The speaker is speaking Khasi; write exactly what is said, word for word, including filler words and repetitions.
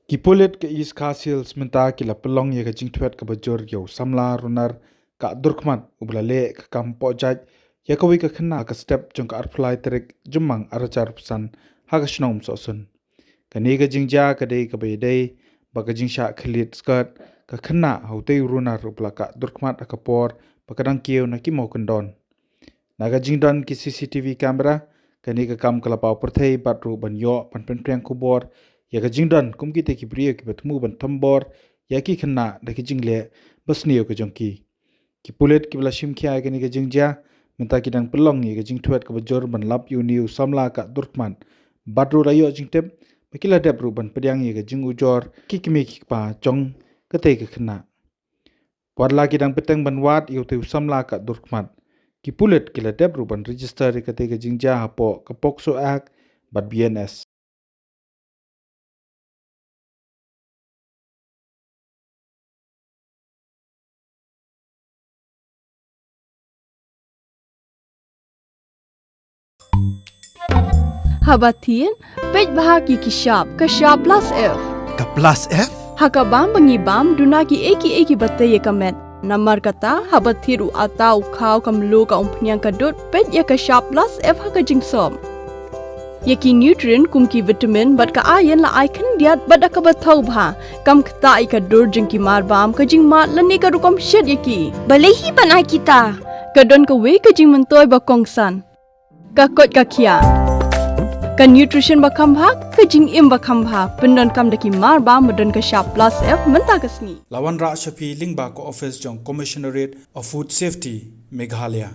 Ki pulit ka East Khasi Hills mynta ki la pynlong ïa ka jingthwet kaba jur ïa u samla runar ka durkhmat uba la leh ka kam pohjait ïa kawei ka khynnah ha ka step jong ka arphew lai tarik Jymmang arhajar arphew san ha ka shnong Umsohsun. Kane ka jingjia ka dei kaba ïadei bad ka jingshah khyllied skirt ka khynnah ha utei u runar uba la kah durkhmat ha ka por ba ka dang kiew na ki mawkyndon. Na ka jingdon ki C C T V camera, kane ka kam ka la paw pyrthei bad ruh ban ïoh ban pynphriang khubor ïa ka jingdon kum kita ki briew kiba thmu ban thombor ïa ki khynnah da ki jingleh basniew ka jong ki. Ki pulit kiba la shim khia ïa kane ka jingjia mynta ki dang pynlong ïa ka jingthwet kaba jur ban lap ïa une u samla kah durkhmat bad ruh la ïoh jingtip ba ki la dep ruh ban pdiang ïa ka jingujor ki kmie ki kpa jong katei ka khynnah. Wat la ki dang bteng ban wad ïa utei u samla kah durkhmat, ki pulit ki la dep ruh ban register ïa katei ka jingjia hapoh ka POCSO Act bad B N S. Haba thied, peit bha ki ki shap, ka shap plus F. Ka plus F? Ha ka bam ba ngi bam, duna kiei kiei kiba tei ïa ka met. Namar kata, haba thied u atta, u khaw, ka mluh, ka umphniang, ka dud, peit ïa ka shap plus F ha ka jingsop. Ïa ki nutrient kum ki vitamin bad ka iron la ai khyndiat bad da kaba thaw bha. Kam ktah ïa ka dur jong ki mar bam, ka jingmad lane ka rukom shet ïa ki. Balei hi ban ai kita? Ka don kawei ka jingmyntoi ba kongsan. Ka koit ka khiah. Ka nutrition ba kham bha, ka jingim ba kham bha. Pyndonkam da ki mar bam ba don ka shap plus F mynta ka sngi. La wanrah sha phi lyngba ka office jong Commissionerate of Food Safety, Meghalaya.